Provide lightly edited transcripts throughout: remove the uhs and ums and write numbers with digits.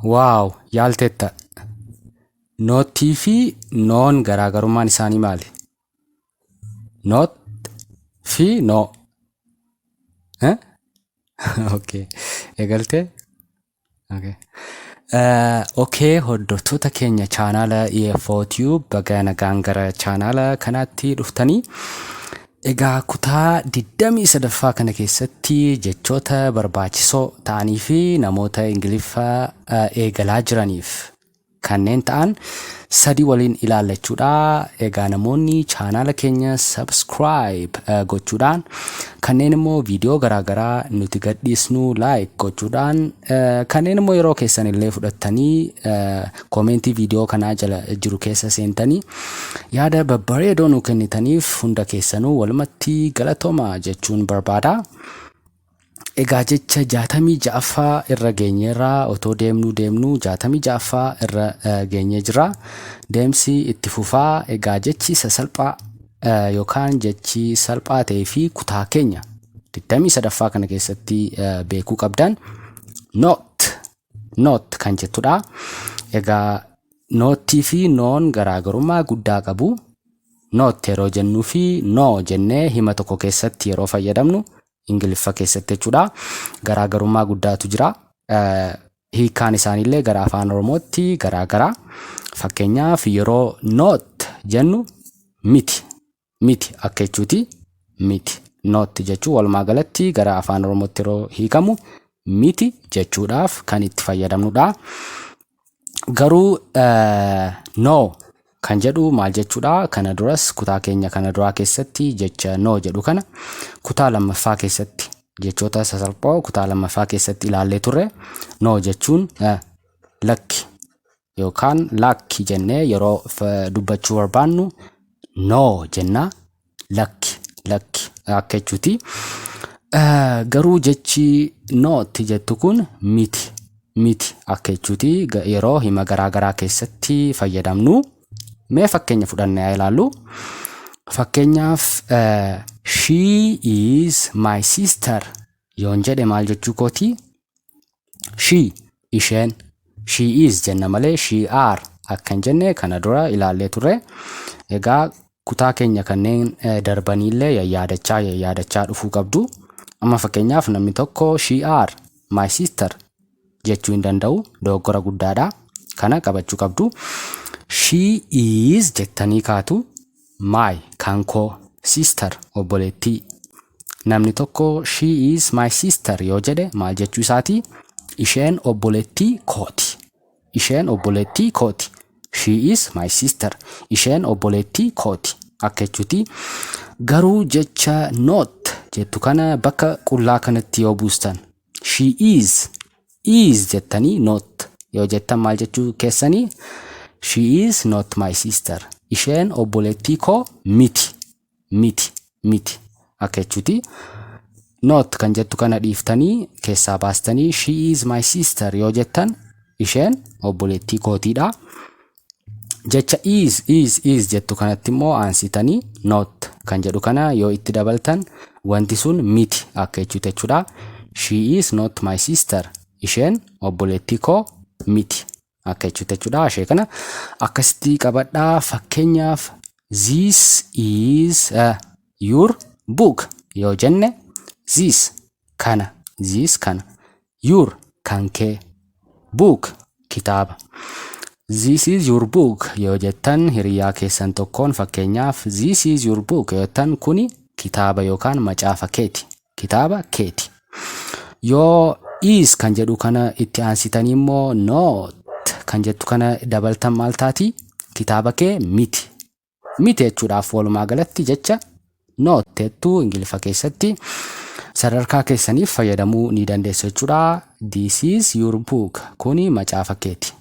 Wow, yaalteetta. Notii fi noon garaagarummaan isaanii maali? Not fi no. Eh? Okay. Eegaltee? Okay. Okay, hordoftoota keenya chaanaala EFO Tube, baga nagaan gara chaanaala kanaatti dhuftanii. Egaa kutaa 23ffaa kana keessatti jechoota barbaachisoo ta'anii fi namoota Ingiliffaa eegalaa jiraniif kanneen ta'an sadi waliin ilaallachuudha. Egaa namoonni chaanaala keenya subscribe gochuudhaan, kanneen immoo viidiyoo garaagaraa nuti gadhiisnu like gochuudhaan, kanneen immoo yeroo keessan illee fudhattanii koomentii viidiyoo kanaa jala jiru keessa seentanii yaada babbareedoo nu kennitaniif hunda keessanuu walumatti galatooma jechuun barbaada. Egaa jecha 66ffaa irra geenyeerraa, otoo deemnuu deemnuu 66ffaa irra geenyee jira. Deemsi itti fufaa. Egaa jechi sasalphaa yookaan jechi salphaa ta'ee fi kutaa keenya 23ffaa kana keessatti beekuu qabdan not, not kan jettudha. Egaa notii fi noon garaagarummaa guddaa qabu. Not yeroo jennuu fi no jennee hima tokko keessatti yeroo fayyadamnu Ingiliffa keessatti jechuudha. Garaagarummaa guddaatu jira. Hiikkaan isaaniillee gara Afaan Oromootti garaagara. Fakkeenyaaf, yeroo not jennu miti, miti akka jechuuti, miti. Not jechuun walumaa galatti gara Afaan Oromootti yeroo hiikamu miti jechuudhaaf kan itti fayyadamnudha. Garuu no kan jedhu maal jechuudha? Kana duras kutaa keenya kana duraa keessatti jecha no jedhu kana kutaa lammaffaa keessatti, jechoota sasalphoo kutaa lammaffaa keessatti ilaallee turre. No jechuun lakki yookaan lakki jennee yeroo dubbachuu barbaannu no jenna, lakki, lakki akka jechuuti. Garuu jechi not jettu kun miti, miti akka jechuuti yeroo hima garaa garaa keessatti fayyadamnu. Mee fakkeenya fudhannee haa ilaallu. Fakkeenyaaf, "She is my sister" yoon jedhe maal jechuu kooti? She isheen, she is jenna malee she are akka hin jenne kana dura ilaallee turre. Egaa kutaa keenya kanneen darbaniillee yayyaadachaa yayyaadachaa dhufuu qabdu. Amma fakkeenyaaf namni tokko "She are my sister" jechuu hin danda'u, dogoggora guddaadha. Kana qabachuu qabdu. She is jettanii kaatu, my kan koo, sister obboleettii. Namni tokko "She is my sister" yoo jedhe maal jechuu isaati? Isheen obboleettii kooti. Isheen obboleettii kooti. She is my sister. Isheen obboleettii kooti akka jechuuti. Garuu jecha not jettu kana bakka qullaa kanatti yoo buustan, she is, is jettanii not yoo jettan maal jechuu keessanii? She is not my sister. Isheen obboleettii koo miti. Miti, miti akka jechuuti. Not kan jettu kana dhiiftanii, keessaa baastanii "She is my sister" yoo jettan isheen obboleettii kootiidha. Jecha is, is, is jettu kanatti immoo aansitanii not kan jedhu kana yoo itti dabaltan wanti sun miti akka jechuuti jechuudha. She is not my sister. Isheen obboleettii koo miti akka jechuuti jechuudha. Ishee kana akkasitti qabadhaa. Fakkeenyaaf, "This is your book" yoo jenne, this kana, this kana, your kan kee, book kitaaba. "This is your book" yoo jettan hiriyaa keessan tokkoon, fakkeenyaaf, "This is your book" yoo jettan kuni kitaaba yookaan macaafa keeti. Kitaaba keeti. Yoo is kan jedhu kana itti aansitanii immoo not kan jettu kana dabaltan maal taati? Kitaaba kee miti. Miti jechuudhaaf walumaa galatti jecha not jettu Ingiliffa keessatti sadarkaa keessaniif fayyadamuu ni dandeessu jechuudha. This is your book. Kuni macaafa keeti.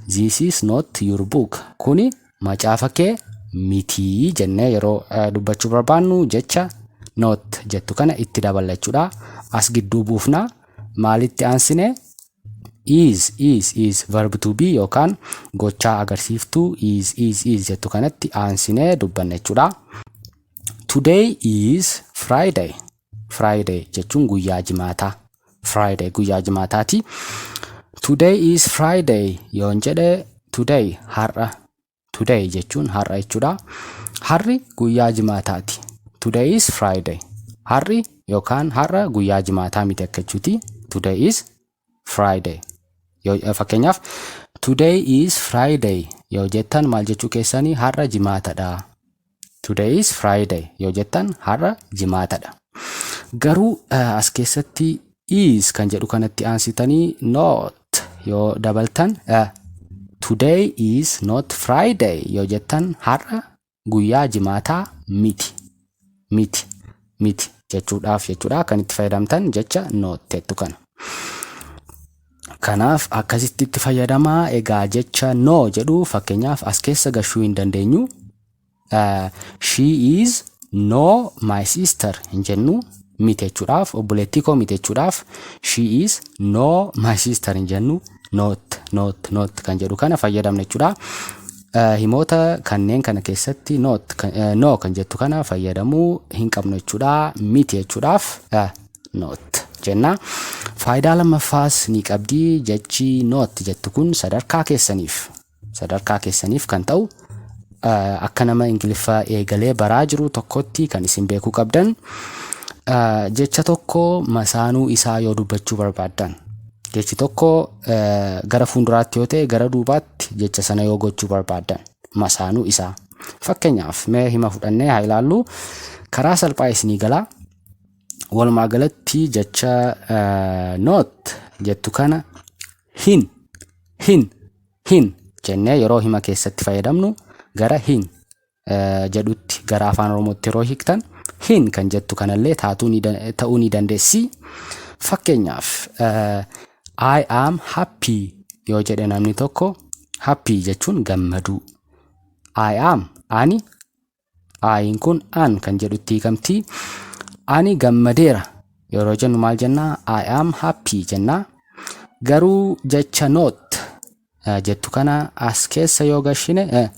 This is not your book. Kuni macaafa kee mitii jennee yeroo dubbachuu barbaannu jecha not jettu kana itti daballa jechuudha. As gidduu buufna. Maalitti aansine? Is, is, is, verb to be yookaan gochaa agarsiiftuu is, is, is jettu kanatti aansinee dubbanna jechuudha. Today is Friday. Friday jechuun guyyaa Jimaataa. Friday guyyaa Jimaataati. Today is Friday. Today is Friday yoon jedhe, today har'a, today jechuun har'a jechuudha. Har'i guyyaa Jimaataati. Today is Friday. Har'i yookaan har'a guyyaa Jimaataa miti akka jechuuti. Today is Friday. Fakkeenyaaf, "Today is Friday" yoo jettan maal jechuu keessanii? Har'a Jimaatadha. "Today is Friday" yoo jettan har'a Jimaatadha. Garuu as keessatti "is" kan jedhu kanatti aansitanii "not" yoo dabaltan, "Today is not Friday" yoo jettan har'a guyyaa Jimaataa miti. Miti. Miti jechuudhaaf jechuudha kan itti fayyadamtan jecha "not" jettu kana. Kanaaf akkasitti itti fayyadamaa. Egaa jecha "no" jedhu fakkeenyaaf as keessa gashuu hin dandeenyu. "She is no my sister" hin jennu. Miti jechuudhaaf, obboleettii koo miti jechuudhaaf "She is no my sister" hin jennu. "Not", "not", "not" kan jedhu kana fayyadamna jechuudha. Himoota kanneen kana keessatti "not", "no" kan jettu kana fayyadamuu hin qabnu jechuudha. Miti jechuudhaaf "not" jenna. Faayidaa lammaffaas ni qabdi jechi "not" jettu kun. Sadarkaa keessaniif kan ta'u, akka nama Ingiliffaa eegalee baraa jiru tokkotti kan isin beekuu qabdan, jecha tokko masaanuu isaa yoo dubbachuu barbaaddan, jechi tokko gara fuulduraatti yoo ta'e, gara duubaatti jecha sana yoo gochuu barbaaddan, masaanuu isaa. Fakkeenyaaf mee hima fudhannee haa ilaallu, karaa salphaa isinii galaa. Walumaa galatti jecha "not" jettu kana "hin", "hin", "hin" jennee yeroo hima keessatti fayyadamnu, gara "hin" jedhutti gara Afaan Oromootti yeroo hiiktan "hin" kan jettu kanallee ta'uu ni dandeessi. Fakkeenyaaf, "I am happy" yoo jedhe namni tokko, "happy" jechuun gammaduu. "I am" ani, I'n kun "an" kan jedhutti hiikamti. Ani gammadeera yeroo jennu maal jennaa? "I am happy" jennaa. Garuu jecha "not" jettu kana as keessa yoo gashine,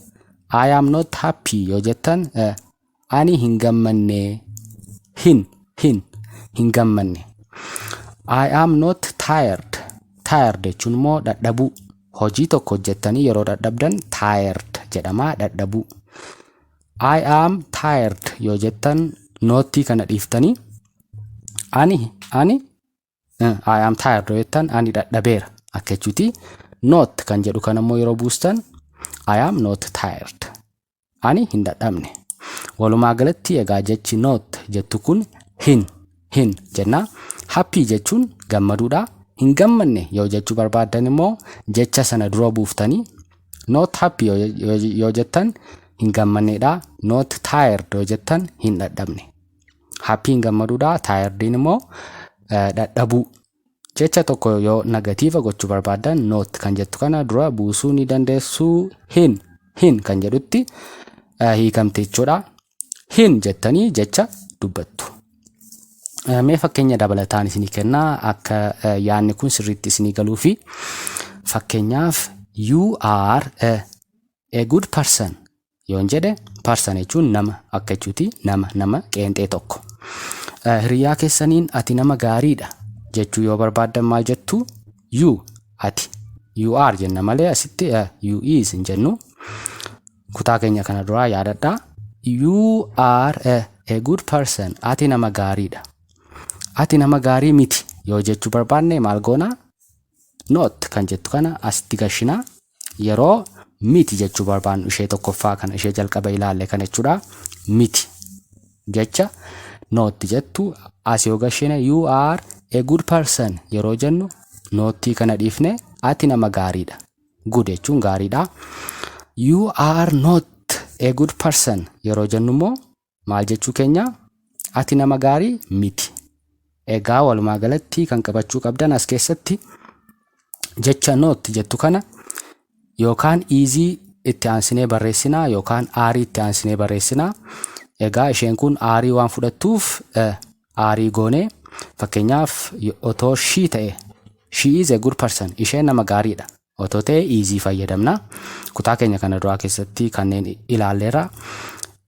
"I am not happy" yoo jettan ani hin gammanne, hin, hin, hin gammanne. I am not tired. "Tired" jechuun immoo dadhabuu. Hojii tokko hojjettanii yeroo dadhabdan "tired" jedhama, dadhabuu. "I am tired" yoo jettan, "not" kana dhiiftanii ani "I am tired" yoo jettan ani dadhabeera akka jechuuti. "Not" kan jedhu kan ammoo yeroo buustan, "I am not tired." Ani hin dadhabne. Walumaa galatti egaa jechi "not" jettu kun "hin", "hin" jenna. "Happy" jechuun gammaduudha. "Hin gammanne" yoo jechuu barbaaddan immoo jecha sana dura buuftanii "not happy" yoo jettan hin gammanneedha. "Not tired" yoo jettan hin dadhabne. "Happy" gammaduudha. "Tired" immoo dadhabuu. Jecha tokko yoo negative gochuu barbaaddan "not" kan jettu kana dura buusuu ni dandeessu. "Hin", "hin" kan jedhutti hiikamte jechuudha. "Hin" jettanii jecha dubbattu. Mee fakkeenya dabalataan isinii kennaa akka yaadni kun sirriitti isinii galuu fi. Fakkeenyaaf, "You are a good person" yoon jedhe, "person" jechuun nama akka jechuuti, nama qeenxee tokko. Hiriyaa keessaniin ati nama gaariidha jechuu yoo barbaaddan maal jettu? "You" ati, "you are" jenna malee asitti "you is" hin jennu. Kutaa keenya kana duraa yaadadhaa. "You are a good person." Ati nama gaariidha. Ati nama gaarii miti yoo jechuu barbaanne maal goonaa? "Not" kan jettu kana asitti gashinaa. Yeroo "miti" jechuu barbaannu, ishee tokkoffaa kana, ishee jalqaba ilaalle kana jechuudha. "Miti" jecha "not" jettu as yoo gashine, "You are a good person" yeroo jennu, "not" kana dhiifne ati nama gaariidha. "Good" jechuun gaariidha. "You are not a good person" yeroo jennu immoo maal jechuu keenya? Ati nama gaarii miti. Egaa walumaa galatti kan qabachuu qabdan as keessatti jecha "not" jettu kana yookaan "is" itti aansinee barreessinaa yookaan "are" itti aansinee barreessinaa. Egaa isheen kun "are" waan fudhattuuf "are" goonee. Fakkeenyaaf otoo "she" ta'e, "She is a good person", isheen nama gaariidha, otoo ta'e "is" fayyadamna. Kutaa keenya kana duraa keessatti kanneen ilaalleerra.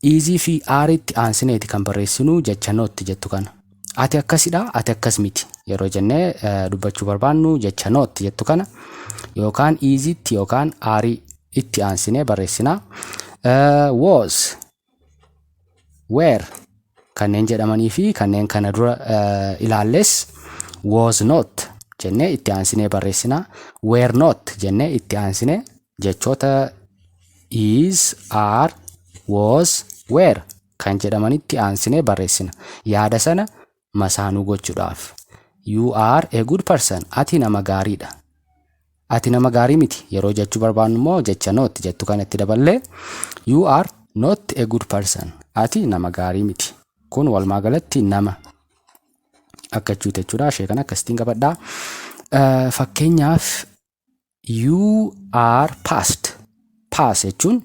"Is" fi "are" itti aansineeti kan barreessinu jecha "not" jettu kana. Ati akkasidha, ati akkas miti yeroo jennee dubbachuu barbaannu jecha not jettu kana yookaan isitti yookaan are itti aansinee barreessina. Was, were kanneen jedhamanii fi kanneen kana dura ilaalles was not jennee itti aansinee barreessina. Were not jennee itti aansinee jechoota is, are, was, were kan jedhamanitti aansinee barreessina. Yaada sana masaanuu gochuudhaaf. You are a good person. Ati nama gaariidha. Ati nama gaarii miti yeroo jechuu barbaannu immoo jecha not jettu kana itti daballee, you are not a good person. Ati nama gaarii miti. Kun walumaa galatti nama akka jechuuti jechuudha. Ishee kana akkasittiin qabadhaa. Fakkeenyaaf, you are passed. Pass jechuun,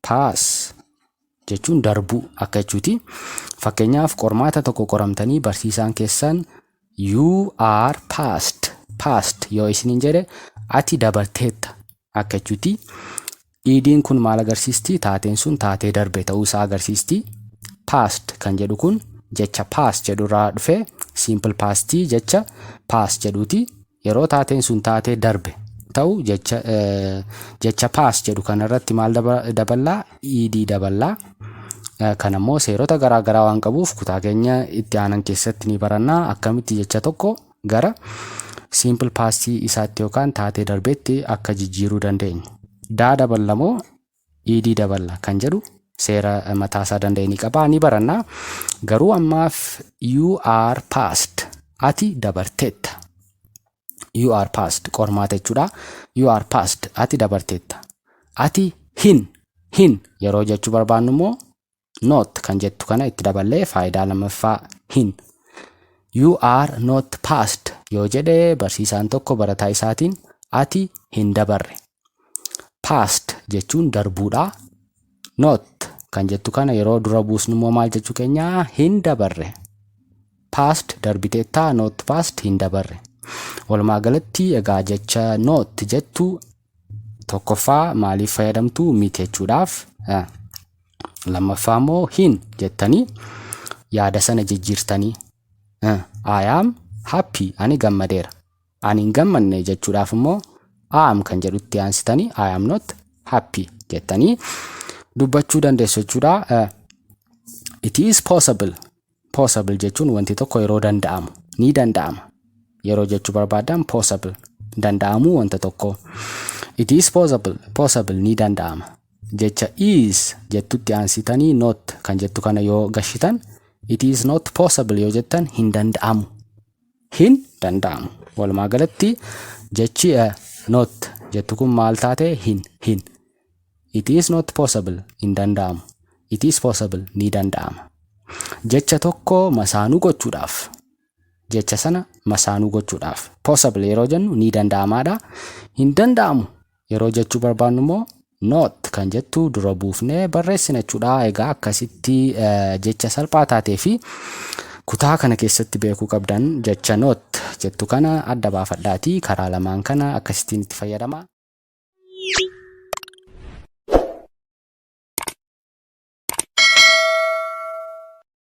pass jechuun darbuu akka jechuuti. Fakkeenyaaf, qormaata tokko qoramtanii barsiisaan keessan "You are passed, passed" yoo isiniin jedhe, ati dabarteetta akka jechuuti. ED'n kun maal agarsiisti? Taateen sun taatee darbe ta'uu isaa agarsiisti. Passed kan jedhu kun jecha pass jedhurraa dhufee, simple pastii jecha pass jedhuuti. Yeroo taateen sun taatee darbe ta'u jecha pass jedhu kanarratti maal daballaa? ED daballaa. Kan ammoo seerota garaa garaa waan qabuuf kutaa keenya itti aanan keessatti ni barannaa, akkamitti jecha tokko gara simple pastii isaatti yookaan taatee darbeetti akka jijjiiruu dandeenyu. D daballa moo ED daballa kan jedhu seera mataasaa danda'e ni qabaa, ni barannaa. Garuu ammaaf you are passed, ati dabarteetta. You are passed, qormaata jechuudha. You are passed, ati dabarteetta. Ati hin, hin yeroo jechuu barbaannu immoo not kan jettu kana itti daballee faayidaa lammaffaa hin. You are not passed yoo jedhe barsiisaan tokko barataa isaatiin, ati hin dabarre. Passed jechuun darbuudha. Not kan jettu kana yeroo dura buusnu immoo maal jechuu keenya? Hin dabarre. Passed darbiteettaa, not passed hin dabarre. Walumaa galatti egaa jecha not jettu tokkoffaa maaliif fayyadamtu? Miti jechuudhaaf. Lammaffaa immoo hin jettanii yaada sana jijjiirtanii, I am happy, ani gammadeera. Ani hin gammanne jechuudhaaf immoo am kan jedhutti aansitanii I am not happy jettanii dubbachuu dandeessu jechuudha. It is possible. Possible jechuun wanti tokko yeroo danda'amu, ni danda'ama. Yeroo jechuu barbaadan, possible, danda'amuu wanta tokko. It is possible, possible, ni danda'ama. Jecha is jettutti aansitanii not kan jettu kana yoo gashitan, it is not possible yoo jettan, hin danda'amu. Hin danda'amu. Walumaa galatti jechi not jettu kun maal taate? Hin, hin. It is not possible, hin danda'amu. It is possible, ni danda'ama. Jecha tokko masaanuu gochuudhaaf, jecha sana masaanuu gochuudhaaf, possible yeroo jennu ni danda'amaadha. Hin danda'amu yeroo jechuu barbaannu immoo not kan jettu dura buufnee barreessina jechuudha. Egaa akkasitti jecha salphaa taatee fi kutaa kana keessatti beekuu qabdan jecha not jettu kana adda baafadhaatii karaa lamaan kana akkasittiin itti fayyadama.